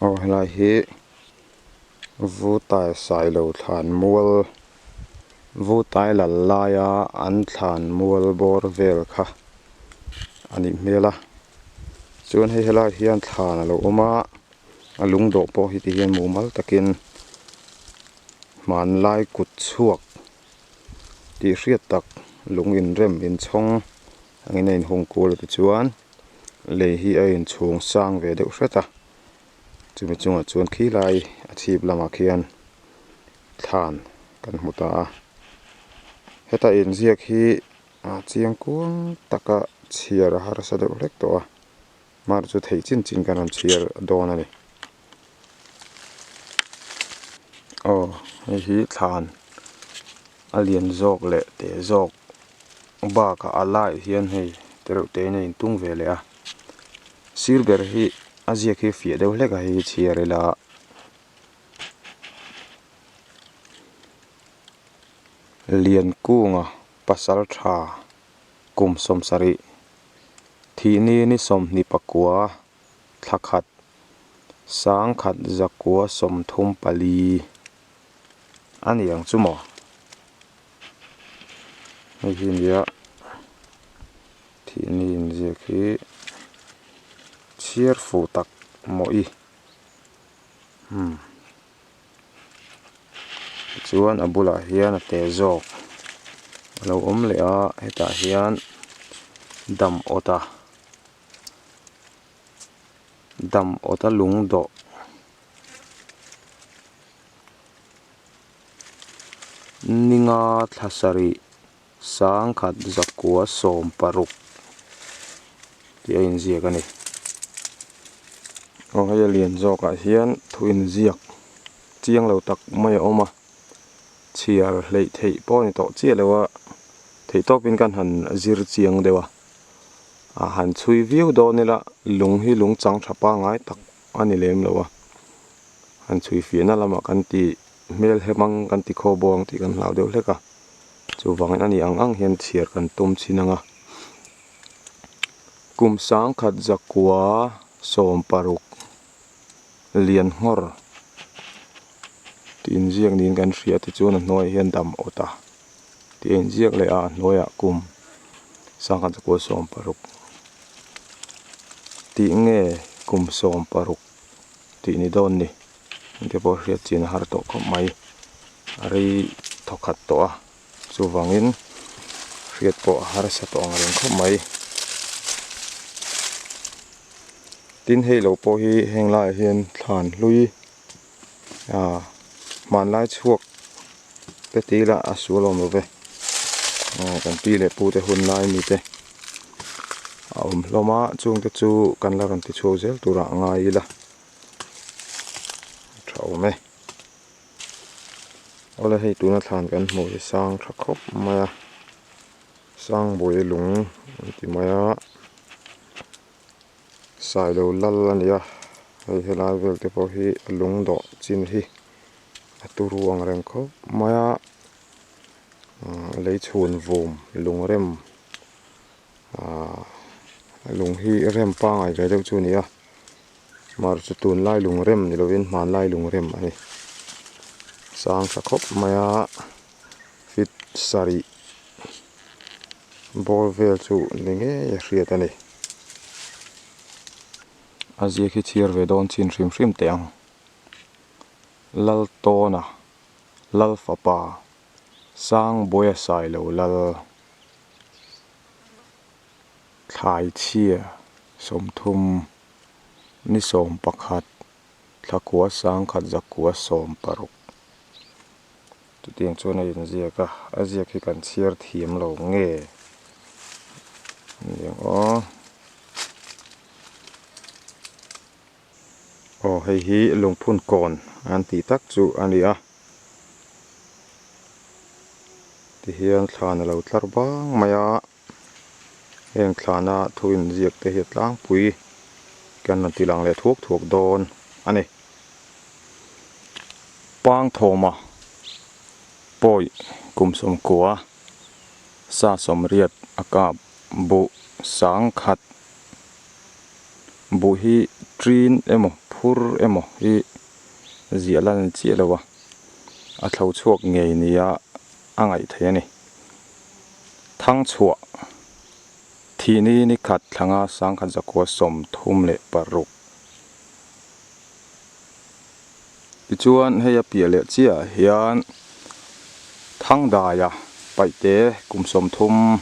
Aw helai hi Vutai Sailo thlan mual Vutai lal laia an thlan mual bawr vel kha a nih hmel a chuan hei helaiah hian thlan a lo awm a a lungdawh pawh hi ti hian mumal takin hmanlai kut chhuak tih hriat tak lung inrem inchhawng angin a inhung kual a tichuan lei hi a inchhung sang ve deuh hret a chumi chungah chuan khilai a chhip lamah khian thlan kan hmu ta a heta inziak hi a chiang kuang taka chhiar a harsa deuh hlek tawh a mar chu theih chin chin kan rawn chhiar dawn a ni aw hei hi thlan a lian zawk leh teh zawk bakah a laiah hian hei tereuh te in a intung ve leh a sir ber hi a ziak hi fiah deuh hlek a hei hi chhiar ila. Liankunga pasal tha kum sawmsarih thihni ni sawmhnih pakua thla khat sangkhat zakua 34 a ni ang chu maw hei hi nia thihni inziak hi chhiar fuh tak maw i umm tichuan a bulah hian a te zawk a lo awm leh a hetah hian dam awt a dam awt a lung dawh. Ninga thla sarih sangkhat zakua 16 tih a inziak a ni. Aw hei a lian zawkah hian thu inziak chiang lo tak mai a awm a, chhiar hleih theih pawh a ni tawh chiah lo a, theih tawpin kan han zir chiang deuh a, a han chhui viau dawn ila lung hi lung chang tha pangngai tak a ni lem lo a, han chhui fiahna lamah kan ti hmel hemang kan ti khaw bawng tih kan hlau deuh hlek a, chuvangin a ni ang ang hian chhiar kan tum chin ang a, kum 1960 lian nghawr tih inziak niin kan hria tichuan a hnuaiah hian dam awt a tih a inziak leh a a hnuaiah kum 1960 tih nge kum 60 tih ni dawn ni engte pawh hriat chin a har tawh khawp mai a rei thawkhat tawh a chuvangin hriat pawh a harsa tawh ang reng khawp mai tin hei lo pawh hi heng laiah hian thlan hlui ah hmanlai chhuak te tih ila a sual awm lo ve ah kan pi leh pu te hun lai mi te a awm hlawm a chung te chu kan la rawn ti chhuak zel turah a ngai ila a tha awm e awle hei tuna thlan kan hmuh hi sang tha khawp mai a sangbuai lung an ti mai a. Sailo lal a ni a hei helai vel te pawh hi a lung dawh chin hi a turu ang reng khawp mai a ahh lei chhun vum lung rem ahh lung hi rem pangai ve deuh chu a ni a mar chu tunlai lung rem ni lovin hmanlai lung rem a ni sang tha khawp mai a feet sarih. Ball vel chu ni ngei a hriat a ni. A ziak hi chhiar ve dawn chin hrim hrim teh ang. Laltawna, Lalfapa, Sangbuaia Sailo Lal, Thlaichhia, 30, ni 11, Thlakua 1960. Chutiang chuan a inziak a, a ziak hi kan chhiar thiam lo nge aniang aw. Aw hei hi lungphun kawn an tih tak chu a ni a, tihian thlan a lo tlar bang mai a, heng thlana thu inziak te hi a tlangpui kan rawn ti lang leh thuak thuak dawn a ni. Pangthawma pawi kum 90 sa 80 a kap buh 10,000. Buh hi ṭin emaw phur emaw hi ziah lan a ni chiah lo a, a thlo chhuak ngei nia a ngaih theih a ni. Thangchhuah thihni ni khat thlanga sangkhat zakua 36. Tichuan hei a piah leh chiah ah hian Thangdaia paihte kum 30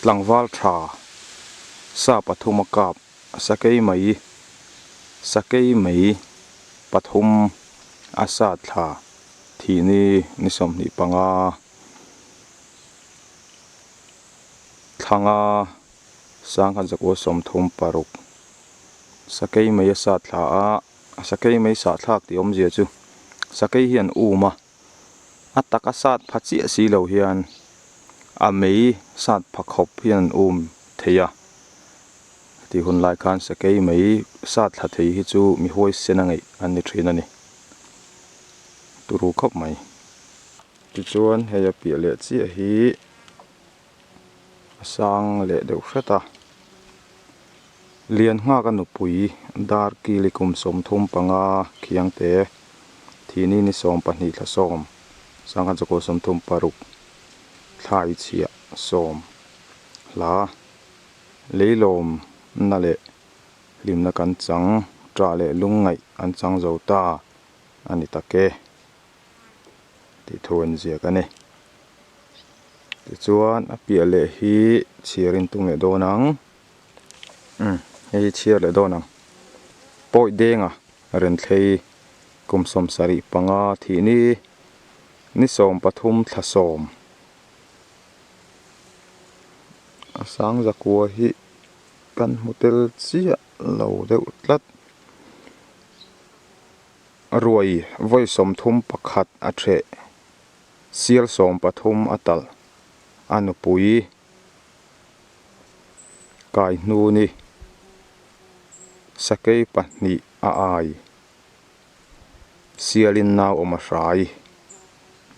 tlangval tha sa pathum a kap sakei mai sakei mai pathum a sat thla thihni ni 25 thlanga 1936 sakei mai a sat thla a. A sakei mai sah thlak tih awmzia chu sakei hi an um a, a taka sat pha chiah si lo hian a mei sat pha khawp hian an um thei a, tih hun lai khan sakei mai sat thla thei hi chu mi huaisen a ngeih an ni thin a ni turu khawp mai. Tichuan hei a piah leh chiah hi a sang leh deuh hret a. Lian nghak a nupui dar kili kum 35 khiangte thihni ni 12 thla 10 1936 thlai chhiah 10 hla leilawm na leh hlimna kan chang ṭah leh lungngaih an chang zo ta a ni tak e tih thu an ziak a ni. Tichuan a piah leh hi chhiar in tum leh dawn ang. Umm hei hi chhiar leh dawn ang. Pawi denga Renthlei kum 75 thih ni ni 13 thla 10 a sang zakua hi kan hmu tel chiah lo deuh tlat. Ruai vawi 31 a theh sial 13 a talh a nupui. Kai hnu ni sakei pahnih a ai sialin nau awm a hrai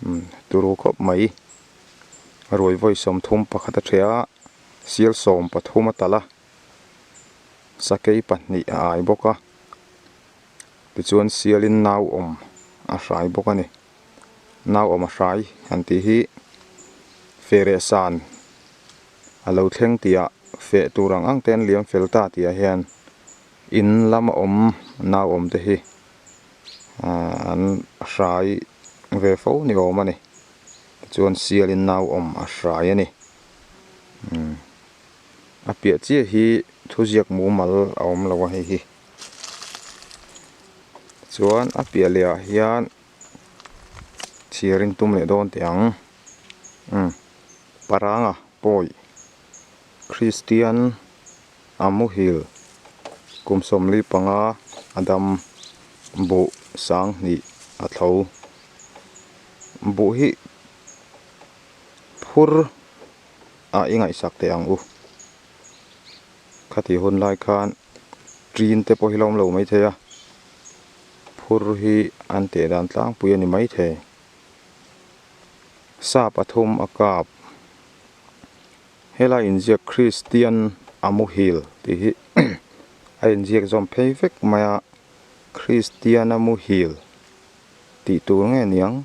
umm turu khawp mai ruai vawi 31 a ṭheh a sial 13 a talh a sakei pahnih a ai bawk a tichuan sialin nau awm a hrai bawk a ni. Nau awm a hrai han tih hi feh san a lo thleng tih ah feh tur ang ang te an liam fel ta tih ah hian in lama awm nau awm te hi an hrai ve fo ni awm a ni tichuan sialin nau awm a hrai a ni a piah chiah hi thuziak mumal a awm lo a hei hi chuan a piah leh ah hian. Chhiar in tum leh dawn teh ang umm paranga pawi Christian a muhil kum 45 a dam buh 2000 a thlo buh hi phur ah i ngaihsak teh ang u khati hun lai khan ṭin te pawh hi la awm lo maithei a. Phur hi an teh dan tlangpui a ni maithei. Sa pathum a kap. Helai inziak Christian a muhil tih hi a inziak zawm phei vek mai a. Christian a muhil tih tur nge niang?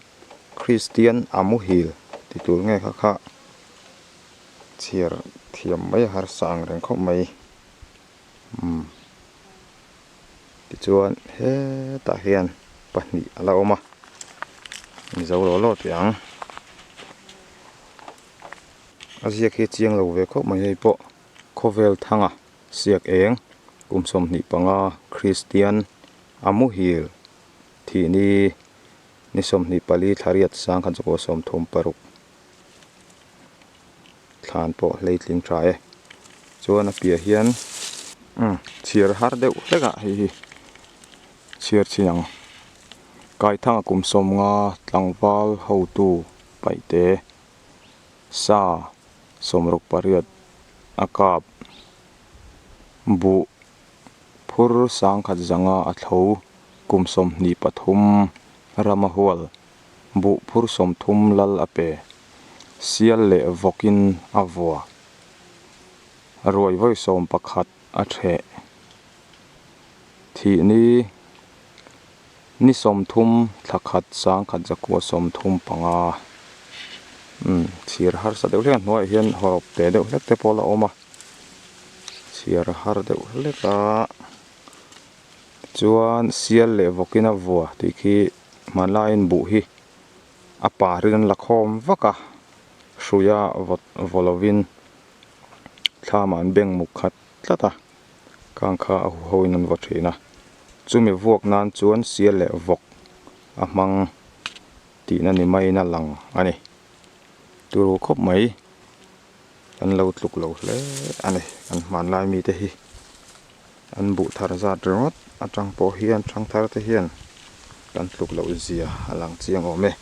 Christian a muhil tih tur nge kha kha chhiar thiam mai a harsa ang reng khawp mai. Umm. Tichuan hetah hian pahnih a la awm a mizo law law teh ang a ziak hi chiang lo ve khawp mai hei pawh khawvel thanga siak eng kum 25 Kristian a muhil thih ni ni 24 thla riat 1936 thlan pawh hleitling tha e chuan a piah hian umm chhiar har deuh hlek ah hei hi chhiar chin ang kaithanga kum 50 tlangval hotu paihte sa 68 a kap buh phur 1005 a thlo kum 23 rama hual. Buh phur 30 lal a pe. Sial leh vawkin a vua. Ruai vawi 11 a theh. Thih ni ni 30 thla khat 1000 135 umm chhiar harsa deuh hlek a hnuaiah hian hawrawp te deuh hlek te pawh a la awm a chhiar har deuh hlek a chuan sial leh vawkin a vua tih khi hmanlaiin buh hi a parin an la khawm vak a hruia vawt vaw lovin thlamah an beng muk khat tlat a. Kang kha a huho in an vaw thin a, chumi vuak nan chuan sial leh vawk a hmang tihna ni maiin a lang a ni. Turu khawp mai an lo tluk lo hle a ni kan hmanlai mite hi an buh thar zat ringawt atang pawh hian thangthar te hian kan tluk loh zia a lang chiang awm e.